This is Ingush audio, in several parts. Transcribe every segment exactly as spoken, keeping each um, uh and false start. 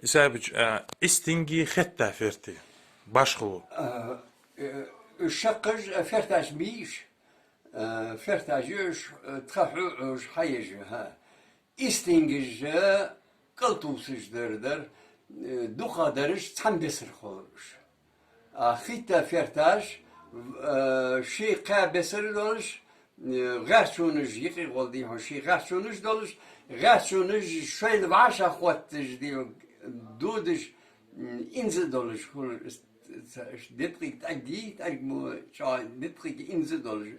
Исабич, а, истинги хетта ферти башхало. А, э, шаккхаш, а, ферташ мийш, а, ферташ юш, а, тха хьуш хьаеш, ха. Истингаш кӀалтувсаш дар дар, э, дукха дараш цхьан бесар хулар уж. А хетта ферташ, э, ши кхаь бесар долаш, э, гӀарчунаш йикъи гӀолла дийхьа, ши гӀарчунаш долаш, гӀарчунаш шоайла вӀашагӀ хотташ дийхьа, дудаш, м, инза долаш, хулаш, ц-, ц-, деткъиг тӀагги, тӀагмо чӀа деткъиг инза долаш,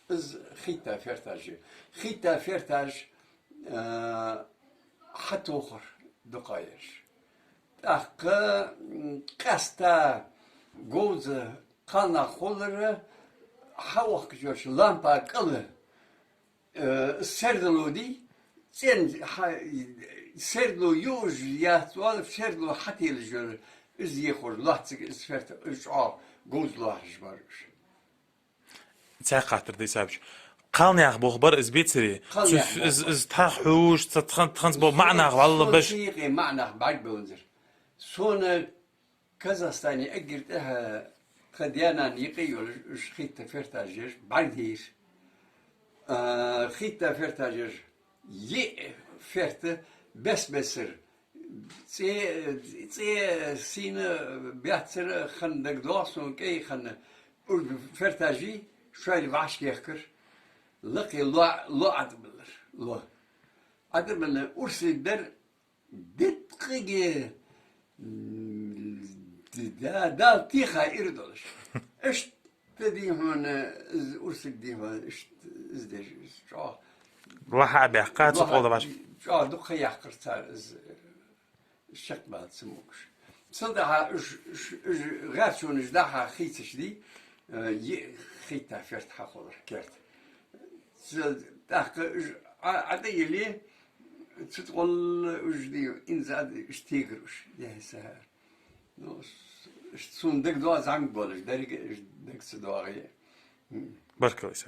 из хетта ферташ я. Хетта ферташ, а, хьатохар дукха ераш. ТӀаккха, м, къаьста говза кхалнах хулар, хьаохкаш йош лампа кӀала, э, сердало дий, цӀен хьа-, сердало юаш яц оал, сердало хьателаш йола, из ехар лоацциг, из ферта, из чӀоагӀа говза лоархӀаш бар уж. Цхьа хаттар да, Исабич. Кхалнах бохабар из бецаре? Кхалнах цу, из, бохабар. Из тха хьуш, ца тхан, тханца бо маӀанах валла беш. Сона юкъе маӀанах бӀаргабеланзар. Сона Казахстане эггара тӀехьа тха даь-нана юкъе йолаш, уж хетта ферташ еш бӀаргадайра. А, хетта ферташ еш, йиъ ферта бес-бесар, цӀе, цӀе сийна баьццара хинна дагадоагӀа сона, кӀай хинна, уж ферташи шоайла вӀашагӀкхехкар, лакхе ло, ло ӀотӀабиллар, ло. ӀотӀабенна урсаг дар, деткъиге, м, да, Дала теха ира долаш. Иштта дийхьа, из урсаг дийхьа, иштта из деш, из чӀоагӀа. Лохьа а баьккха, цу лохьа тӀа ваш. ЧӀоагӀа дукха яккхар цар из шакбала ца могаш. Цул тӀехьа уж, уж, уж гӀарчунаш дӀа-хьа хийцаш дий, э, йиъ хетта ферта хьахулар керта. Цул тӀаккха уж Ӏа-, ӀотӀайилле, цу тӀагӀолла уж дий, инза а дий, уж тегар уж, дехьа-сехьа. Ну, с-, сона дагадоагӀа зӀамига болаш, деррига уж дага ца доагӀе. М. Баркал, Исабич.